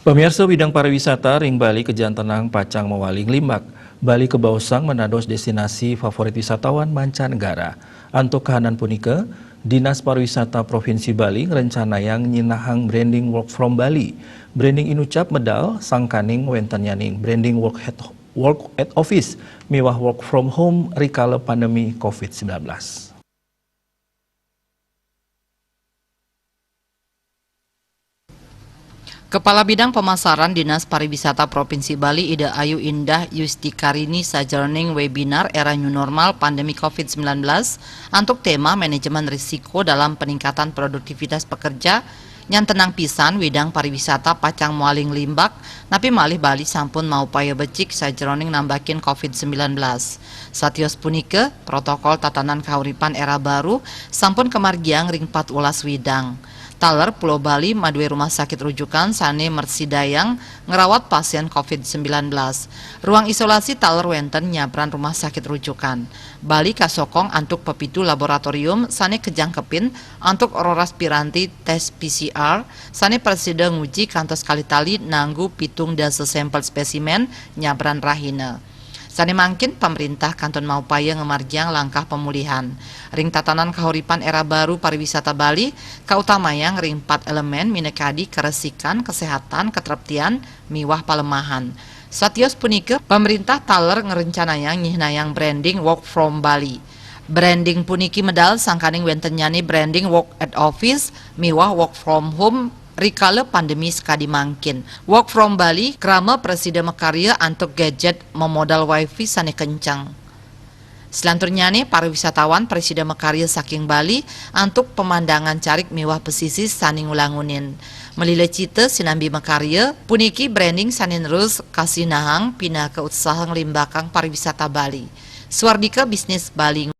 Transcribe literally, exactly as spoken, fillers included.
Pamiarsa, widang pariwisata ring Bali kajantenang pacang mawaling limbak. Bali kabaosang manados destinasi favorit wisatawan mancanegara. Antuk kahanan punika, Dinas Pariwisata Provinsi Bali ngrencanayang nyinahang branding Work from Bali. Branding inucap medal sangkaning wéntennyaning branding work at, work at office miwah work from home rikala pandemi covid sembilan belas. Kepala Bidang Pemasaran Dinas Pariwisata Provinsi Bali, Ida Ayu Indah Yustikarini, sajeroning webinar era new normal pandemi covid sembilan belas antuk tema manajemen risiko dalam peningkatan produktivitas pekerja, nyantenang pisan widang pariwisata pacang mawaling limbak, napi malih Bali sampun maupaya becik sajeroning nambakin covid sembilan belas. Satios punika, protokol tatanan kahuripan era baru sampun kamargiang ring pat welas widang. Taler Pulo Bali madué rumah sakit rujukan sané mrasidayang ngrawat pasién covid sembilan belas. Ruang isolasi taler wénten nyabran rumah sakit rujukan. Bali kasokong antuk pepitu laboratorium sané kajangkepin antuk roras piranti tes P C R sané prasida nguji kantos kalitali nanggu pitung dasa sampel spésimén nyabran rahina. Sané mangkin, pamréntah kantun maupaya ngamargiang langkah pamulihan. Ring tatanan kahuripan era baru pariwisata Bali, kautamayang ring pat élémén minakadi karesikan, kaséhatan, katreptian, miwah palemahan. Satios punika, pamréntah taler ngrencanayang nyihnayang branding Work from Bali. Branding puniki medal sangkaning wéntennyané branding work at office miwah work from home rikala pandemi sakadi mangkin. Work from Bali, krama prasida makarya antuk gadget mamodal wifi sané kenceng. Selanturnyané, para wisatawan prasida makarya saking Bali antuk pemandangan carik miwah pesisir sané ngulangunin. Malila cita sinambi makarya, puniki branding sané nerus kasinahang pinaka utsaha nglimbakang pariwisata Bali. Swardika Bisnis Bali.